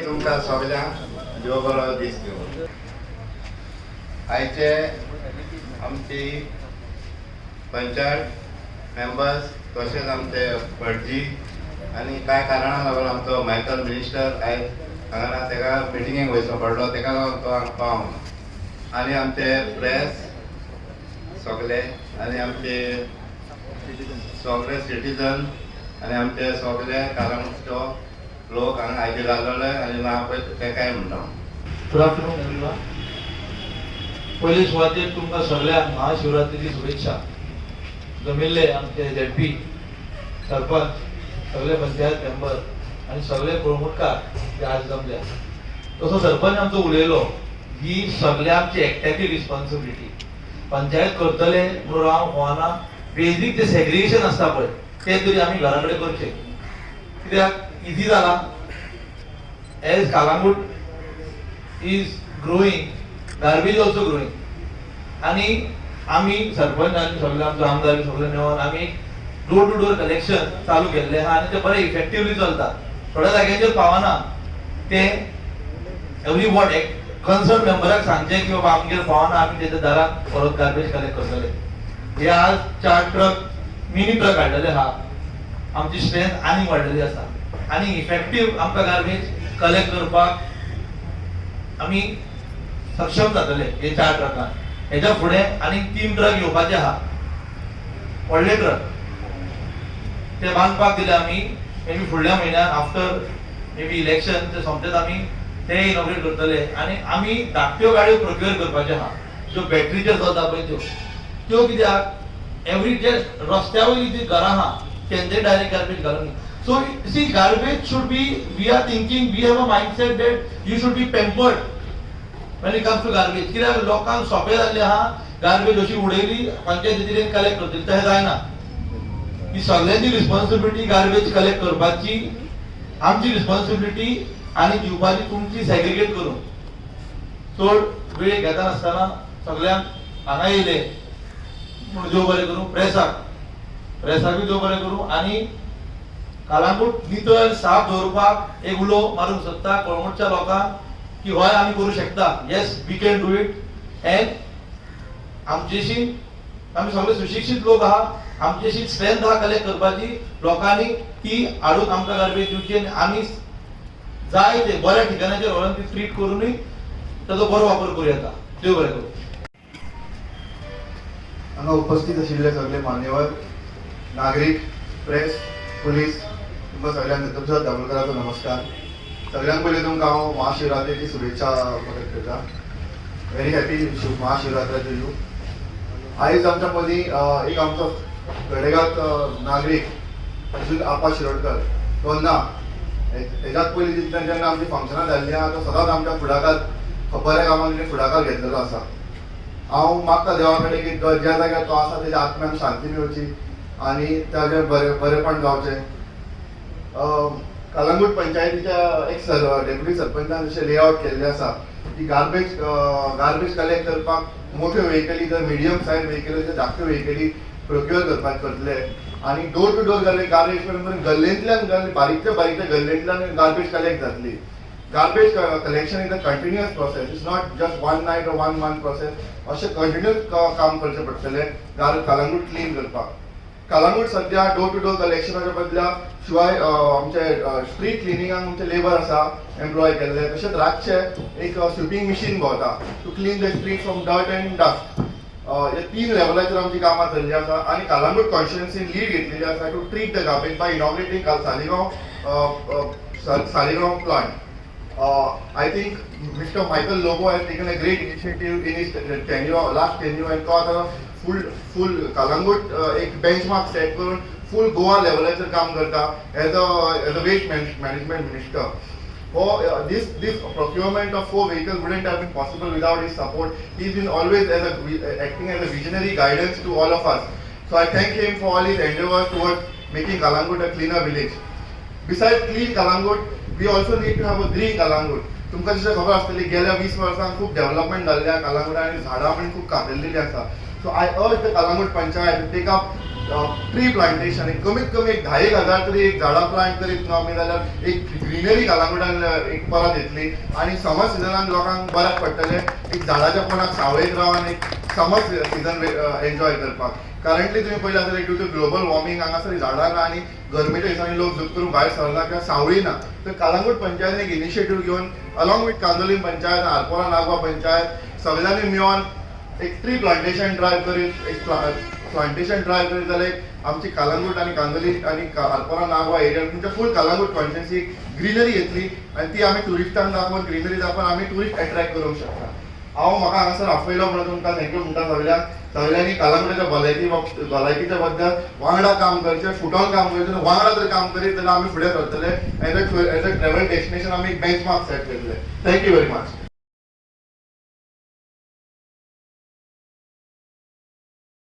एक तुमकां सगल्यांक देव बरो दीस दिवं. आयचे आमची पंचायत मेंबर्स, तशेंच आमचे भटजी आनी कांय कारणां लागून आमचो मायकल मिनिस्टर आयज हांगा ना. ताका मिटिंगेक वयचो पडलो, ताका लागून तो हांगा पावना. आनी आमचे प्रेस सगळे आनी आमचे सगळे सिटीजन आनी आमचे सगळे काळंगूटचो लोक हांगा आयचे जाल्ले आनी ना पळय तेकाय म्हणटा. Good afternoon everyone. पयले सुवातेर तुमकां सगळ्यांक महाशिवरात्रीची शुभेच्छा. जमिल्ले आमचे झेडपी सरपंच, सगळे पंचायत मेंबर आनी सगळे कळंगूटकार जे आज जमल्या. तसो सरपंच आमचो उलयलो, ही सगळ्या आमची एकट्याची रिस्पॉन्सिबिलिटी. पंचायत करतले म्हणून हांव गोवाना बेजीक जे सेग्रिगेशन आसता पळय, तें तरी आमी घरा कडेन करचें. कित्याक इजी जालां, as Calangute is growing, garbage also growing. आणि आमी सरपंच आनी सगळे आमचो आमदार बी सगळे मेळोन आमी डोर टू डोर कलेक्शन चालू केल्लें आहा आनी तें बरें इफेक्टिवली चलता. थोड्या जाग्यांचेर पावना ते. एवरी वॉर्ड एक कन्सर्न मेंबराक सांगचें की बाबा, आमगेर पावना, आमी तेच्या दारात परत गार्बेज कलेक्ट करतले. हे आज चार ट्रक, मिनी ट्रक हाडलेले आहा. आमची स्ट्रेंथ आनीक वाडलेली आसा आनी इफेक्टीव आमकां गार्बेज कलेक्ट करपाक आमी सक्षम जातले हे चार ट्रकान. हेच्या फुडें आनीक तीन ट्रक येवपाचे आहा, व्हडले ट्रक. ते बांदपाक दिले आमी. मे बी फुडल्या म्हयन्यात, आफ्टर मे बी इलेक्शन, ते सोमतेच आमी ते इनॉग्रेट करतले. आनी आमी धाकट्यो गाडयो प्रोक्युअर करपाच्यो आहा, ज्यो बॅटरीचेर चलता पळय त्यो. त्यो कित्याक, एवरी जे रस्त्या वयली जी घरां आहा तेंचे डायरेक्ट गार्बेज घालून. So see, garbage should be, we are thinking, we have a mindset that you should be pampered when it comes to garbage. कित्याक लोकांक सोंपें जाल्लें आहा, गार्बेज अशी उडयली, पंचायतीन कलेक्ट करतली. तशें जायना. ही सगळ्यांची रिस्पॉन्सिबिलिटी. गार्बेज कलेक्ट करपाची आमची रिस्पॉन्सिबिलिटी आनी दिवपाची तुमची सेग्रिगेट करून. चड वेळ घेता नासतना सगळ्यांक हांगा येयले म्हूण देव बरें करूं. प्रेसाक, प्रेसाकूय देव बरें करूं. आनी कालांगूट नितळ साफ दवरपाक एक उलो मारूंक सोदता कळंगूटच्या लोकांक की हय, आमी करूं शकता. Yes, we can do it. And आमचेशी आमी सगळे सुशिक्षीत लोक आहा. आमचेशी स्ट्रेंथ आहा कलेक्ट करपाची. लोकांनी ती हाडून आमकां गार्बेज दिवची आनी आमी जाय ते बऱ्या ठिकाणाचेर व्हरून ती ट्रीट करूनय ताचो बरो वापर करूं येता. देव बरें करूं. हांगा उपस्थित आशिल्ले सगळे मान्यवर, नागरीक, प्रेस, पुलीस, तुमकां सगळ्यांक दत्तप्रसाद दाभोलकराचो नमस्कार. सगळ्यांत पयलीं तुमकां हांव महाशिवरात्रेची शुभेच्छा प्रकट करता. Very happy Mahashivratri to you. आयज आमच्या मदीं एक आमचो गडेघात नागरीक अजून आपा शिरोडकर तो ना. हेच्यात पयलीं जेन्ना जेन्ना आमची फंक्शनां जाल्लीं आहा, तो सदांच आमच्या फुडाकार, बऱ्या कामाक तेणें फुडाकार घेतलेलो आसा. हांव मागता देवा कडेन की तो ज्या जाग्यार तो आसा, तेज्या आत्म्याक शांती मेळची आनी ताजें बरें बरेपण जावचें. कलंगूट पंचायतीच्या एक सर डेप्युटी सरपंचान जशें लेआउट केल्लें आसा की गार्बेज गार्बेज कलेक्ट करपाक मोठ्यो व्हेकली, तर मिडियम सायज व्हेकली, धाकट्यो व्हेकली प्रोक्युअर करपाक करतले आनी डोर टू डोर गार्बेज पर्यंत गल्लेंतल्यान बारीकच्या बारीकच्या गल्लेंतल्यान गार्बेज कलेक्ट जातली. Garbage collection is a continuous process. It's not just one night or one month process. अशें कंटिन्युअस काम करचें पडटलें कलंगूट क्लीन करपाक. कलंगूट सद्या डोर टू डोर कलेक्शनाच्या बदल्या शिवाय आमचे स्ट्रीट क्लिनिंगाक आमचे लेबर आसा एम्प्लॉय केल्ले. तशेंच रातचे एक स्विपींग मशीन भोंवता to clean the street from dirt and dust. हे तीन लेवलाचेर आमची कामां चल्ली आसा आनी कलंगूट कॉन्स्टिट्युन्सीन लीड घेतलेली आसा to treat the garbage by inaugurating Saligao plant. I think Mr. Michael Lobo has taken a great initiative in his tenure, last tenure, and तो आता फुल कलंगूट एक बेंचमार्क सेट करून फुल गोवा लेवलाचेर काम करता as a waste management minister. हो this procurement of four vehicles wouldn't have been possible without his support. He's been always as a acting as a visionary guidance to all of us. So I thank him for all his endeavors towards making Kalangut a cleaner village. Besides clean Kalangut, we also need to have a green Kalangut. तुमकां जशें खबर आसतली, गेल्या 20 वर्सांक खूब development जाल्लें आहा कलंगूट आनी झाडां पण खूब कापिल्लेली आसा. So I urge the Calangute Panchayat take up tree plantation एक कमीत कमी एक 10,000 तरी एक झाडां प्लांट करीत न्हू आमी जाल्यार एक ग्रिनरी कालांगुटान एक परत येतली आनी समर सिजनान लोकांक बऱ्याक पडटलें, एक झाडाच्या पोंदाक सावळेक रावन एक समर सिजन एन्जॉय करपाक. करंटली तुमी पळयलें आसतलें, ड्यू टू ग्लोबल वॉर्मिंग हांगासर झाडां ना आनी गरमेच्या दिसांनी लोक झूक करून भायर सरना किंवा सावळी ना. तर कालांगूट पंचायतीन एक इनिशिएटीव घेवन अलॉंग विथ कांदोलीम पंचायत, आरपोरा नागवा पंचायत सगळ्यांनी मेळोन एक ट्री प्लांटेशन ड्रायव्ह करीत, एक प्लांटेशन ड्रायव्ह करीत जाल्यार एक आमची कालांगूट आनी कांदोली आनी आरपोरा नागवा एरिया, तुमच्या फूल कालांगूट कॉन्स्टिट्युएन्सी ग्रिनरी येतली आनी ती आमी ट्युरिस्टांक दाखोवन, ग्रिनरी दाखोवन आमी ट्युरिस्ट एट्रॅक्ट करूंक शकता. हांव म्हाका हांगासर आपयलो म्हणून तुमकां thank you म्हणटा सगळ्यांक. सगळ्यांनी कालांगुटाच्या भलायकीच्या बद्दल वांगडा काम करचें, फुटोन काम करचें. वांगडा जर काम करीत जाल्यार आमी फुडें सरतले. As a travel destination आमी एक बेंचमार्क सेट करतले. Thank you very much.